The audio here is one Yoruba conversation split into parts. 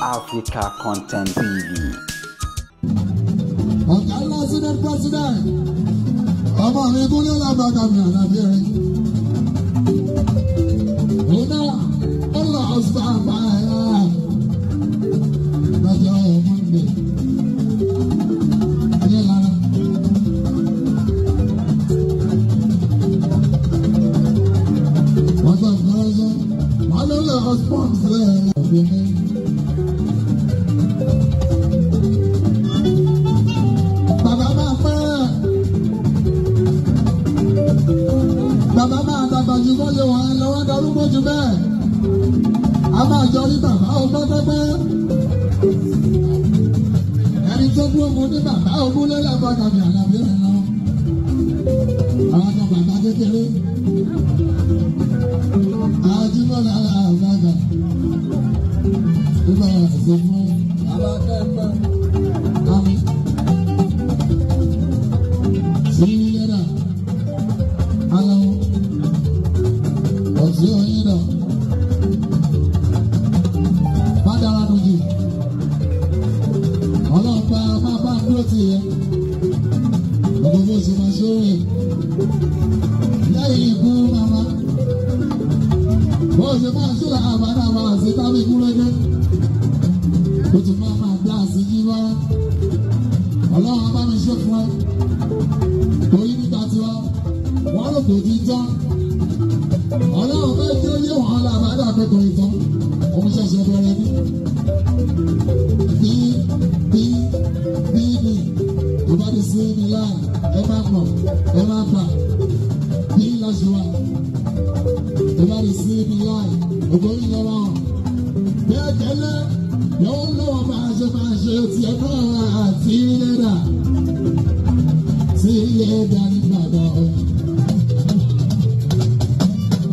Africa Content TV. Ọ̀gá ńlá Senate President, ọmọ mi kúnlẹ̀ lágbàdà mi àlàbí rẹ̀. Òun náà, ó lọ sábà ẹ̀ lọ́jọ́ Monday. Ní lára. Wọ́n sọ fún ẹ wọ́n ló lọ sponsor ẹ̀ lọ́dún mi. Bàbá máa pẹ́. Bàbá máa dàgbà ju bó ṣe wà lọ́wọ́ darúgbó ju bẹ́ẹ̀. A máa jọ rí bàbá o pẹ́pẹ́pẹ́. Ẹni tó kú òun ní bàbá ogún lé lábàdà mi àlàbí rẹ̀ lọ. Àwọn ọmọ bàbá kékeré. Àjùmọ̀lá àbàgà. Ìgbà ẹ̀sìn fún bàbá kẹ́kẹ́. Àmín. Sí lẹ́dà. Aláwọ̀. Ọ̀sẹ̀ oyin náà. Bádàrá nùjì. Ọlọ́pàá máa bá dúró tì yẹ. Gbogbo bó ṣe máa ṣe é. Lẹ́yìn ikú màmá. Bó ṣe máa ṣe àbádà máa ṣe tábí kúrẹ́gẹ́. Ó ti máa máa gbá sí yí wá. Ọlọ́run á bá mi ṣe fún ẹ. Torí níta tiwa, wọ́n rò kò ti tán. Ọlọ́run fẹ́ tí ó yé wọn làbádà pé kò ì tán. Òun ṣẹ̀ṣẹ̀ bẹ̀rẹ̀ ní. Bí bí bí mi, tó bá ti sí mi láà, ẹ má mọ̀, ẹ má bà, bí lọ́sùn wa. Tó bá ti sí mi láà, ògbó yìí lọ́wọ́. Bẹ́ẹ̀ tẹ́lẹ̀, lọ́wọ́ lọ́wọ́ máa ṣe tiẹ̀ náà àti lẹ́dà. Sí lẹ́dà nígbàdàn.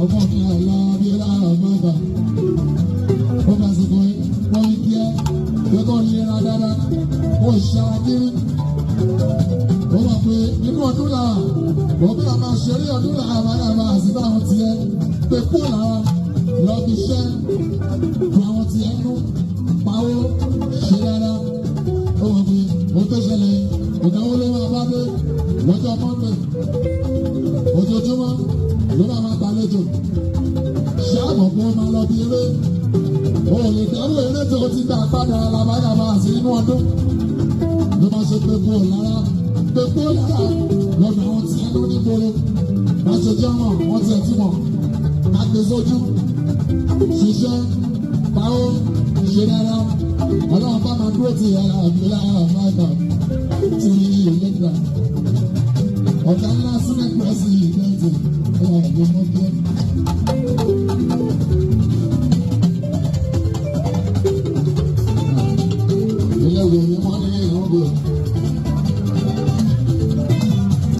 Ọmọ mi àlọ́ bí láàárọ̀ mọ́ta. Ó máa sọ fún wọn kí ẹ pé kó lera dáadáa, kó ṣara kiri. Ó mọ̀ pé nínú ọdún làwà, òbí la máa ṣeré ọdún làwà máa máa sí báwọn tiẹ̀ pé kó làwọn lọ fi ṣẹ́ bu àwọn tiẹ̀ nú pawó ṣe dáadáa. Ó mọ̀ pé ó tó ṣẹlẹ̀ ìnáwó ló máa bá dé lọ́jọ́ Monday. Ojoojúmọ́ ló máa máa gbàlejò. Ṣé àmọ̀ pé ó máa lọ bí eré? O lè dẹ́rù eré tó ti gbà padà làbáyàbá sí inú ọdún. Ló máa ṣe pé kó lára pé kó lára lọ́nà àwọn tí ẹnu nígboro. Má ṣe jẹ́ mọ̀, wọ́n ti ẹ̀ tí mọ̀. Má gbé sójú. Ṣiṣẹ́ pawó ṣe dára. Ọlọ́run bá máa dúró ti yàrá àbílá àbáàgbà tí ìlẹ́gbà. Ọ̀gá ńlá Senate President ọ̀rọ̀ ló mọ́ bí.